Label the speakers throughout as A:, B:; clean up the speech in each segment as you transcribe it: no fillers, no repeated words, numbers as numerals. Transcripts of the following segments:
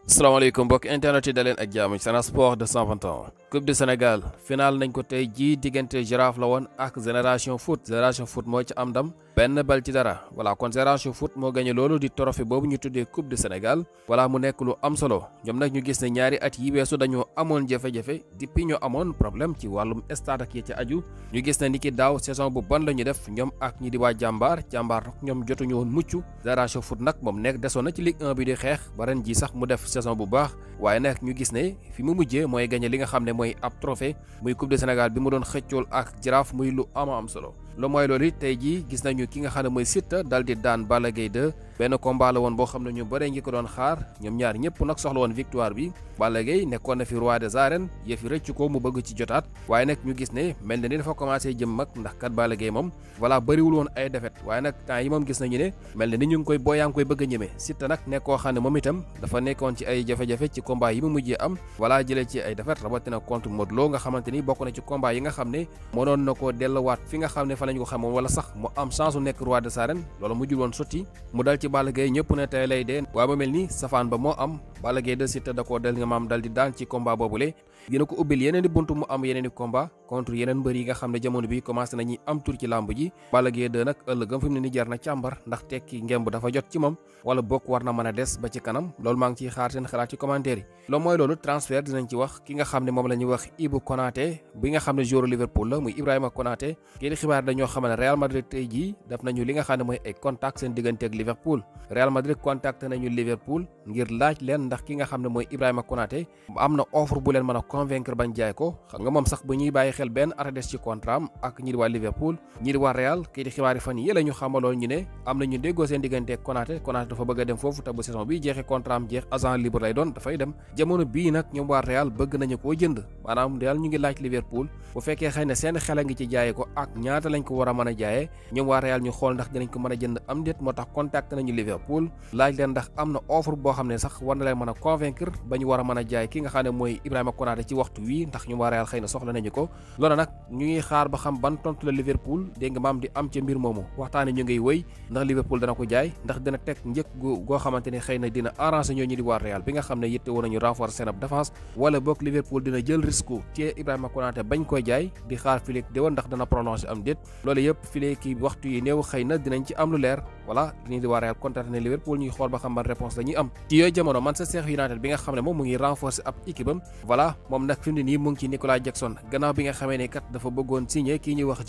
A: salaamaaleykum mbokk internet yi daleen ak jàmm ci Sen Sport 221 Coupe du Sénégal final nañ ko tey jii diggante Jaraaf la woon ak Génération Foot moo ci am ndam benn bal ci dara voilà kon Génération Foot moo gagné loolu di trophée boobu ñu tuddee Coupe du Sénégal voilà mu nekk lu am solo ñoom nag ñu gis ne ñaari at yi weesu dañoo amoon jafe-jafe depuis ñoo amoon problème ci wàllum stade ak yi ci aju ñu gis ne ni ki daaw saison bu bon la ñu def ñoom ak ñi di waa jàmbaar nag ñoom jotuñu woon mucc Génération Foot nag moom nekk desoon na ci Ligue 1 bi di xeex ba ren ji sax mu def saison bu baax waaye nag ñu gis ne fi mu mujjee mooy gagné li nga xam ne mooy ab trophée muy Coupe du Sénégal bi mu doon xëccool ak Jaraaf muy lu am solo lu mooy loolu it tey jii gis nañu ki nga xam ne mooy Siteu dal di daan Balla Gaye 2 benn combat la woon boo xam ne ñu bëre ngi ko doon xaar ñoom ñaar ñëpp nag soxla woon victoire bi Balla Gaye nekkoon na fi roi des arènes yëfi rëcc ko mu bëgg ci jotaat waaye nag ñu gis ne mel na ni dafa commencé jëm mag ndax kat Balla Gaye moom voilà bëriwul woon ay défaite waaye nag temps yi moom gis nañu ne mel na ni ñu ngi koy booyaa ngi koy bëgg a ñeme Siteu nag nekkoo xam ne moom itam dafa nekkoon ci ay jafe-jafe ci combat yi mu mujjee am voilà jëlee ci ay défaite rawatina contre Modou Lo nga xamante ni bokk na ci combat yi nga xam ne mënoon na koo delluwaat fi nga xam ne fa lañu ko xamoon wala sax mu am chance u nekk roi des arènes loolu mujjul woon sotti mu dal ci Balla Gaye ñëpp ne tey lay dee waaye ba mel ni safaan ba moo am Balla Gaye de Siteu da koo del nga maam dal di daan ci combat boobule dina ko ubbil yeneen i buntu mu am yeneen i combat contre yeneen mbër yi nga xam ne jamono bi commencé nañuy am tur ci làmb ji Balla Gaye de nag ëllëgam fi mu ne ni jar na càmbar ndax tekki ngemb dafa jot ci moom wala bokk war na mën a des ba ci kanam loolu maa ngi ciy xaar seen xalaat ci commentaire yi loolu mooy loolu transfert dinañ ci wax ki nga xam ne moom la ñuy wax Ibou Konaté bi nga xam ne joueur Liverpool la muy Ibrahima Konaté kii di xibaar dañoo xam ne Real Madrid tey jii def nañu li nga xam ne mooy ay contact seen diggante ak Liverpool Real Madrid contacté nañu Liverpool ngir laaj leen ndax ki nga xam ne mooy Ibrahima Konaté am na offre bu leen mën a convaincre bañ jaay ko xam nga moom sax bu ñuy bàyyi xel benn arrêt des ci contrat am ak ñi di waa Liverpool ñi di waa Real kii di xibaar yi fan yi la ñu xamaloon ñu ne am na ñu déggoo seen diggante ak Konaté dafa bëgg a dem foofu te bu saison bi jeexee contrat am jeex agent libre lay doon dafay dem jamono bii nag ñoom waa Real bëgg nañu koo jënd maanaam Real ñu ngi laaj Liverpool bu fekkee xëy na seen xel a ngi ci jaayee ko ak ñaata lañ ko war a mën a jaayee ñoom waa Real ñu xool ndax dinañ ko mën a jënd am déet moo tax contacté nañu Liverpool laaj leen ndax am na offre boo xam ne sax war na leen mën a convaincre ba ñu war a mën a jaay ki nga xam ne mooy Ibrahima Konaté ci waxtu wii ndax ñoom waa Real xëy na soxla nañu ko loolu nag ñu ngi xaar ba xam ban tontu la Liverpool dégg nga maam di am ca mbir moomu waxtaane ñu ngiy wëy ndax Liverpool dana ko jaay ndax dina teg njëkk goo xamante ne xëy na dina arrangé ñoo ñu di waa Real bi nga xam ne yitte woon nañu renforcer seen ab défense wala boog Liverpool dina jël risque ci Ibrahima Konaté bañ koy jaay di xaar fileeg déwén ndax dana prolongé am déet loolu yëpp fileeg ki waxtu yi néew xëy na dinañ ci am lu leer voilà ñu di waa Real contacté ne Liverpool ñuy xool ba xam ban réponse la ñuy am ci yooyu jamono Manchester United bi nga xam ne moom mu ngi renforcer ab équipe am voilà moom nag fi mu ne nii mu ngi ci Nicolas Jackson gannaaw bi nga xamee ne kat dafa bëggoon signé kii ñuy wax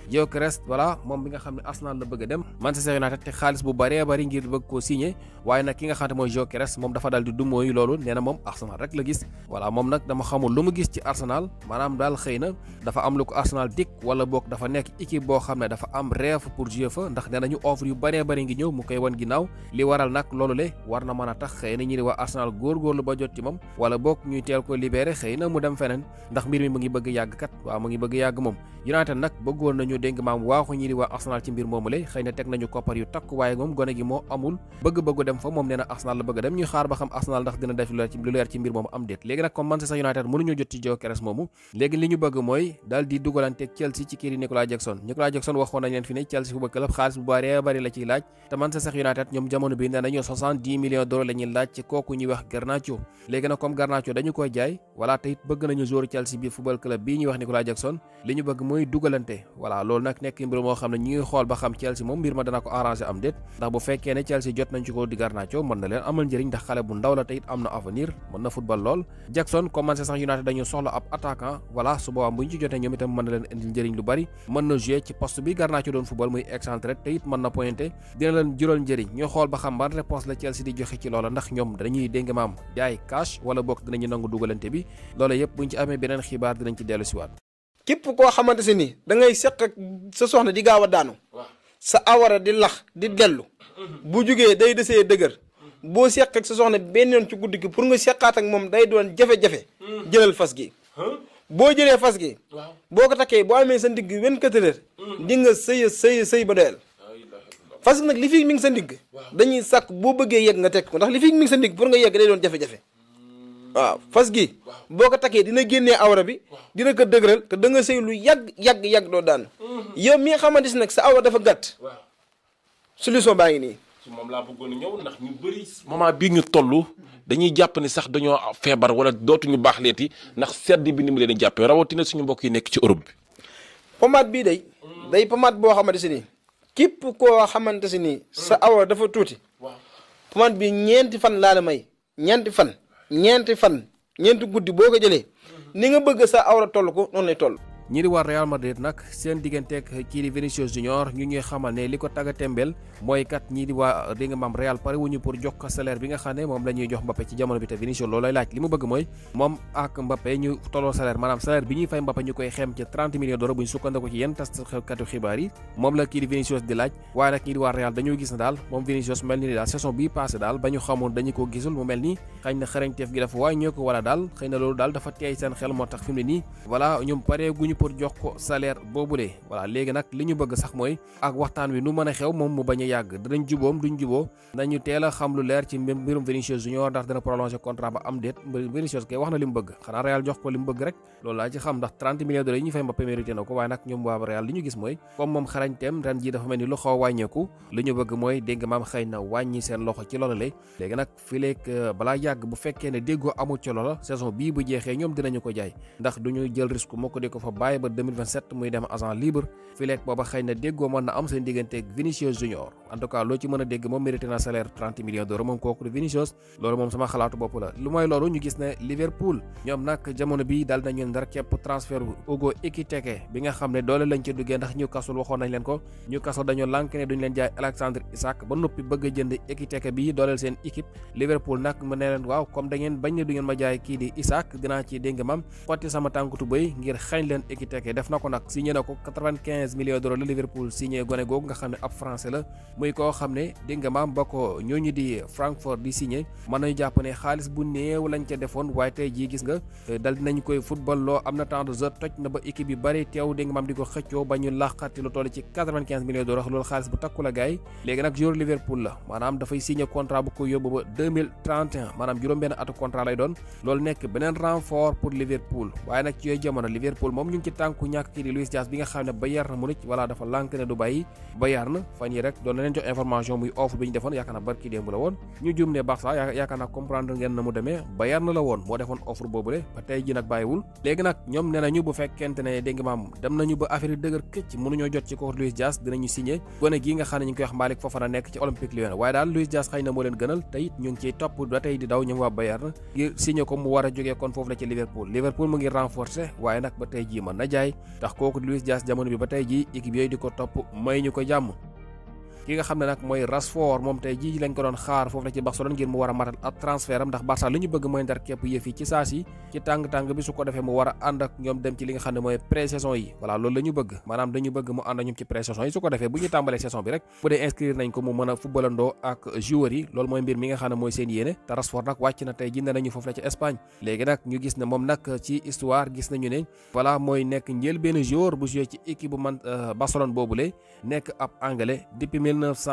A: Gyökeres voilà moom bi nga xam ne Arsenal la bëgg a dem Manchester United te xaalis bu bëree bëri ngir bëgg koo signé waaye nag ki nga xam ne mooy Gyökeres moom dafa dal di dumooyu loolu nee na moom Arsenal rek la gis voilà moom nag dama xamul lu mu gis ci Arsenal maanaam daal xëy na dafa am lu ko Arsenal dik wala boog dafa nekk équipe boo xam ne dafa am rêve pour jouer fa ndax nee nañu offre yu bëree bëri ngi ñëw mu koy wan ginnaaw li waral nag loolu le war na mën a tax xëy na ñi di waa Arsenal góorgóorlu ba jot ci moom wala boog ñuy teel ko libéré xëy na mu dem feneen ndax mbir mi mu ngi bëgg yàgg kat waaw mu ngi bëgg yàgg moom United nag bëggoon nañu dénk maam waaxu ñi di waa Arsenal ci mbir moomu le xëy na teg nañu koppar yu takk waaye moom gone gi moo amul bëgg-bëggu dem fa moom nee na Arsenal la bëgg a dem ñuy xaar ba xam Arsenal ndax dina def lu leer ci mbir moomu am déet léegi nag comme Manchester United mënuñu jot ci Gyökeres moomu léegi li ñu bëgg mooy daal di dugalanteeg Chelsea ci kii di Nicolas Jackson waxoon nañ leen fi ne Chelsea football club xaalis bu bari la ciy laaj te Manchester United ñoom jamono bi nee nañu 70 millions d'euros la ñuy laaj ci kooku ñuy wax Garnacho léegi nag comme Garnacho dañu koy jaay voilà te it bëgg nañu joueur Chelsea bi football club bii ñuy wax Nicolas Jackson li ñu bëgg mooy dugalante voilà loolu nag nekk mbir moo xam ne ñu ngi xool ba xam Chelsea moom mbir ma dana ko arrangé am déet ndax bu fekkee ne Chelsea jot nañ ci ko di Garnacho mën na leen amal njëriñ ndax xale bu ndaw la te it am na avenir mën na football lool Jackson comme Manchester United dañu soxla ab attaquant voilà su boobaa bu ñu ci jotee ñoom itam mën na leen indil njëriñ lu bari mën na jouer ci poste bi Garnacho doon football muy excentré te it mën na pointé dina leen jural njëriñ ñu xool ba xam ban réponse la Chelsea di joxe ci loola ndax ñoom dañuy dénga maam jaay cash wala bokk dinañu nangu dugalante bi loola yëpp buñ ci amee beneen xibaar dinañ ci dellu siwaat
B: képp koo xamante si ni da ngay seq ak sa soxna di gaaw a daanu sa awara di lax di dellu bu jugee day desee dëgër boo seq ak sa soxna benn yoon ci guddi gi pour nga seqaat ak moom day doon jafe-jafe jëlal fas gi boo jëlee fas gi boo ko takkee boo amee sa ndigg 24 heures di nga sëy ba doyal fas gi nag li fi mi ngi sa ndigg dañuy sàkk boo bëggee yegg nga tekk ko ndax li fi mi ngi sa ndigg pour nga yegg day doon jafe-jafe waaw fas gi boo ko takkee dina génnee awra bi dina ko dëgëral te da nga sëy lu yàgg doo daan yow mi nga xamante si nag sa awra dafa gàtt solution baa ngi nii
C: ci moom laa bëggoon a ñëw ndax ñu bëri moment bii ñu toll dañuy jàpp ni sax dañoo feebar wala dootuñu baax leeti ndax sedd bi ni mu leen di jàppee rawatina suñu mbokk yi nekk ci Europe bi.
B: pomade bii day pomade boo xamante si ni képp koo xamante si ni sa awra dafa tuuti pomade bi ñeenti fan laa la may ñeenti guddi boo ko jëlee ni nga bëgg sa awra toll ko noonu lay toll.
A: ñi di war Real Madrid nag seen digganteeg kii di Vinicius Junior ñu ñuy xamal ne li ko tagga tembeel mooy kat ñii di waa di nga maam Real pare wuñu pour jox ko salaire bi nga xam ne moom la ñuy jox Mbappé ci jamono bi te Vinicius loolay laaj li mu bëgg mooy moom ak Mbappé ñu tolloo salaire maanaam salaire bi ñuy fay Mbappé ñu koy xem ci 30 millions d'euros bu ñu sukkandiku ci yenn taskatu xibaar yi moom la kii di Vinicius di laaj waaye nag ñii di waa Real dañoo gis na daal moom Vinicius mel ni daal saison bii passé daal ba ñu xamoon dañu ko gisul mu mel ni xëy na xarañteef gi dafa wàññee ko wala daal xëy na loolu daal dafa teey seen xel moo tax fi mu ne nii voilà ñoom pare guñu pour jox ko salaire boobulee voilà léegi nag li ñu bëgg sax mooy ak waxtaan wi nu mën a xew moom mu bañ a yàgg dinañ juboom duñ juboo nañu teel a xam lu leer ci mbirum Vinicius Junior ndax dina prolonger contrat ba am déet Vinicius kay wax na li mu bëgg xanaa Real jox ko li mu bëgg rek loolu laa ci xam ndax 30 millions d'euros yi ñu fay Mbappé mérité na ko waaye nag ñoom waa Real li ñu gis mooy comme moom xarañteem ren ji dafa mel ni lu xaw a wàññeeku li ñu bëgg mooy dégg maam xëy na wàññi seen loxo ci loolu lay léegi nag fii léegi balaa yàgg bu fekkee ne déggoo amul ci loola saison bii bu jeexee ñoom dinañu ko jaay ndax duñu jël risque moo ko di ko fa bàyyi ba 2027 muy dem agent libre fii léegi booba xëy na déggoo mën na am seen digganteeg Vinicius Junior en tout cas loo ci mën a dégg moom mérité na salaire 30 millions d'euros moom kooku di Vinicius loolu moom sama xalaatu bopp la lu mooy loolu ñu gis ne Liverpool ñoom nag jamono bi daal nañu ndar képp transfert Hugo Ekitike bi nga xam ne doole lañ ci duggee ndax Newcastle waxoon nañ leen ko Newcastle dañoo lànk ne duñ leen jaay Alexandre Isak ba noppi bëgg a jënd Ekitike bi dooleel seen équipe Liverpool nag mu ne leen waaw comme da ngeen bañ ne du ngeen ma jaay kii di Isak dinaa ci dégg mam xotti sama tànkutu bëy ngir xañ leen Ekitike def na ko nag signé na ko 95 millions d'euros la Liverpool signé gone googu nga xam ne ab français la muy koo xam ne dégg nga maam ba ko ñooñu di Francfort di signé mën nañu jàpp ne xaalis bu néew lañ ca defoon waaye tey jii gis nga dal dinañ koy football loo am na temps de jeu toj na ba équipe yi bari teew dégg nga maam di ko xëccoo ba ñu làqati lu toll ci 95 millions d'euros loolu xaalis bu takku la gaay léegi nag joueur Liverpool la maanaam dafay signé contrat bu ko yóbbu ba 2031 maanaam juróom-benn atu contrat lay doon loolu nekk beneen renfort pour Liverpool waaye nag ci yooyu jamono Liverpool moom ñu ngi ci tànku ñàkk kii di Luis Diaz bi nga xam ne Bayern Munich wala dafa lànk ne du bàyyi Bayern fan yi rek doon na leen jox information muy offre bi ñu defoon yaakaar naa barki démb la woon ñu jum ne Barça yaakaar naa comprendre ngeen na mu demee Bayern la woon moo defoon offre boobule ba tey ji nag bàyyiwul léegi nag ñoom nee nañu bu fekkente ne dégg nga maam dem nañu ba affaire yi dëgër këcc mënuñoo jot ci ko Luis Diaz dinañu signé gone gii nga xam ne ñu ngi koy wax Malick Fofana nekk ci Olympique Lyon waaye daal Luis Diaz xëy na moo leen gënal te it ñu ngi ciy topp ba tey di daw ñoom waa Bayern ngir signé ko mu war a jógee kon foofu la ci Liverpool mu ngi renforcer waaye nag ba tey jii mën na jaay ndax kooku Luis Diaz jamono bi ba tey jii équipe yooyu di ko topp may ñu ko jàmm ki nga xam ne nag mooy Rashford moom tey jii lañ ko doon xaar foofu la ci Barcelone ngir mu war a matal ab transfert am ndax Barça li ñu bëgg mooy ndar képp yëf yi ci saa si ci tàng-tàng bi su ko defee mu war a ànd ak ñoom dem ci li nga xam ne mooy pré-saison yi voilà loolu la ñu bëgg maanaam dañu bëgg mu ànd ak ñoom ci pré-saison yi su ko defee bu ñu tàmbalee saison bi rek bu dee inscrire nañ ko mu mën a footballandoo ak joueurs yi loolu mooy mbir mi nga xam ne mooy seen yéene te Rashford nag wàcc na tey jii ne nañu foofu la ci Espagne léegi nag ñu gis ne moom nag ci histoire gis nañu ne voilà mooy nekk njël benn joueur bu joué ci équipe bu man Barcelone boobule nekk ab anglais depuis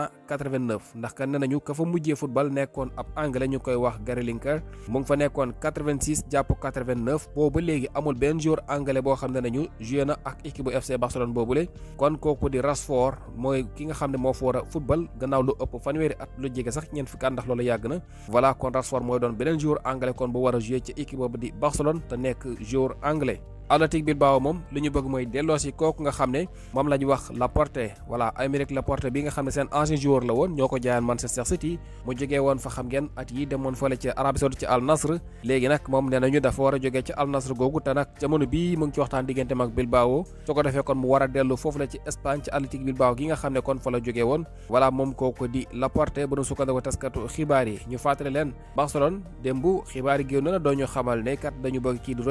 A: 1989 ndax kan ne nañu ka fa mujjee football nekkoon ab anglais ñu koy wax Gary Lineker mu ngi fa nekkoon 86 jàpp 89 boobu ba léegi amul benn joueur anglais boo xam ne nañu joué na ak équipe bu FC Barcelone boobule kon kooku di Rashford mooy ki nga xam ne moo fa war a football gannaaw lu ëpp fanweeri at lu jege sax ñeent fukki at ndax loolu yàgg na voilà kon Rashford mooy doon beneen joueur anglais kon bu war a joué ci équipe boobu di Barcelone te nekk joueur anglais. Athletic Bilbao moom li ñu bëgg mooy delloosi kooku nga xam ne moom la ñu wax Laporte voilà Aymeric Laporte bi nga xam ne seen ancien joueur la woon ñoo ko jaayaan Manchester City mu jógee woon fa xam ngeen at yi demoon fële ci Arabie Saoudite ci Al Nassr léegi nag moom nee nañu dafa war a jógee ci Al Nassr googu te nag jamono bii mu ngi ci waxtaan digganteem ak Bilbao su ko defee kon mu war a dellu foofu la ci Espagne ci Athletic Bilbao gi nga xam ne kon fa la jógee woon voilà moom kooku di Laporte bu nu sukkandiku taskatu xibaar yi ñu fàttali leen Barcelone démb xibaar yi génn na doo ñu xamal ne kat dañu bëgg kii di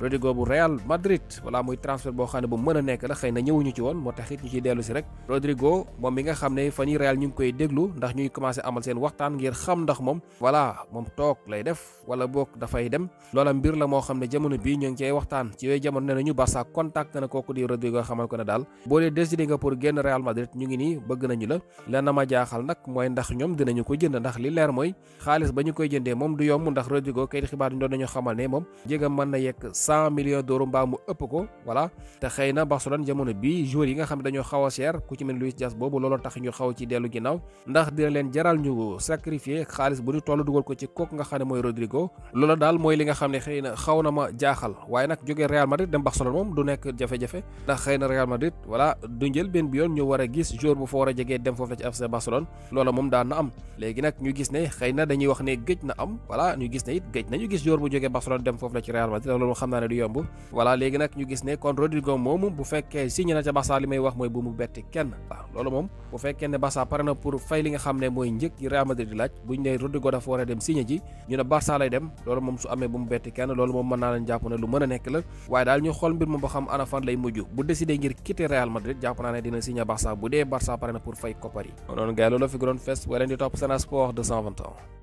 A: Rodrigo bu Real Madrid voilà muy transfert boo xam ne bu mën a nekk la xëy na ñëwuñu ci woon moo tax it ñu ciy dellu si rek Rodrigo moom mi nga xam ne fan yi Real ñu ngi koy déglu ndax ñuy commencé amal seen waxtaan ngir xam ndax moom voilà moom toog lay def wala boog dafay dem loola mbir la moo xam ne jamono bii ñu ngi cay waxtaan ci yooyu jamono ne nañu Barça contact na kooku di Rodrigo xamal ko ne daal boo dee décidé nga pour génn Real Madrid ñu ngi nii bëgg nañu la leen na ma jaaxal nag mooy ndax ñoom dinañu ko jënd ndax li leer mooy xaalis ba ñu koy jëndee moom du yomb ndax Rodrigo kayit xibaar ñu doon nañu xamal ne moom jégam mën na yekk 100 millions dóoru mbaa mu ëpp ko voilà te xëy na Barcelone jamono bi joueurs yi nga xam ne dañoo xaw a cher ku ci mel Luis Diaz boobu looloo tax ñu xaw ci dellu ginnaaw ndax dina leen jaral ñu sacrifier xaalis bu ñu toll dugal ko ci kooku nga xam ne mooy Rodrigo loola daal mooy li nga xam ne xëy na xaw na ma jaaxal waaye nag jógee Real Madrid dem Barcelone moom du nekk jafe-jafe ndax xëy na Real Madrid voilà du njël benn bi yoon ñu war a gis joueur bu fa war a jegee dem foofu la ci FC Barcelone loola moom daan na am léegi nag ñu gis ne xëy na dañuy wax ne gëj na am voilà ñu gis ne it gëj nañu gis joueur bu jógee Barcelone dem foofu la ci Real Madrid loolu xam naa ne du yomb voilà léegi nag ñu gis ne kon Rodrigo moomu bu fekkee signé na ca Barça li may wax mooy bu mu betti kenn waaw loolu moom bu fekkee ne Barça pare na pour fay li nga xam ne mooy njëkk yi Real Madrid di laaj buñ ne Rodrigo dafa war a dem signé ji ñu ne Barça lay dem loolu moom su amee bu mu betti kenn loolu moom mën naa leen jàpp ne lu mën a nekk la waaye daal ñu xool mbir moom ba xam ana fan lay mujj bu décidé ngir quitter Real Madrid jàpp naa ne dina signé Barça bu dee Barça pare na pour fay koppar yi noonu gars loolu fi gënoon fes wala di topp Sen Sport 221